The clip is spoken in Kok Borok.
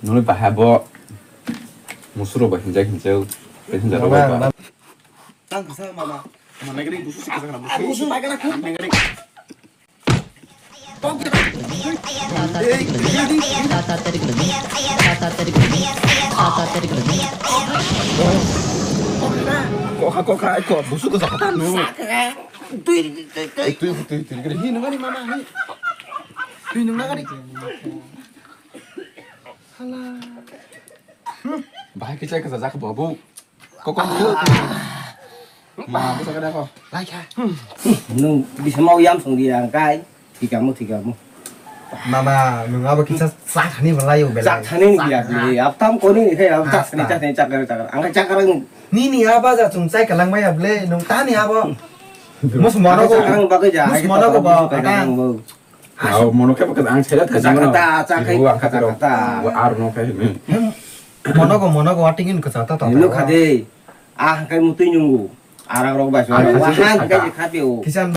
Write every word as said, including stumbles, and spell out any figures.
Nungni bahai bo musuro bo hinjak hinjak, hinjak rok ba. Tang kisa mama. Mana gari busu sih kisa kana busu. Busu pai kana kuk. Mana gari. Kokha kokha ko busu ko sakata no. Tui tui tui tui. Tui tui tui gari hi nungani mama hi. Hi nungani gari. Hala. Bahai kisa kisa jak babu. Kokon tu. Ma, bisa kada ko. Lai kha. Nung bisa mau yam song dia kai. Tikamu tikamu. Mama, nung abo kisa sak hani belai yo belai. Sak hani ni dia beli. Aptam koni ni kai aptam sak ni sak ni sak ni sak. Angka sak ni. Ni ni aba ja chung chai kalang maya beli. Nung tani abo. Mus mono ko. Mus mono ko ba. Aw, mono khe bwkha ang saida thajima no. Kata, kata, kata. Ibu ang kata rok. Kata. Wa ar no khe. Mono ko, mono ko, watingin ko chata ta. Nino khade. Ah, kai mutui nyungu. Arang rok bai. Wa han kai khade o. Kisan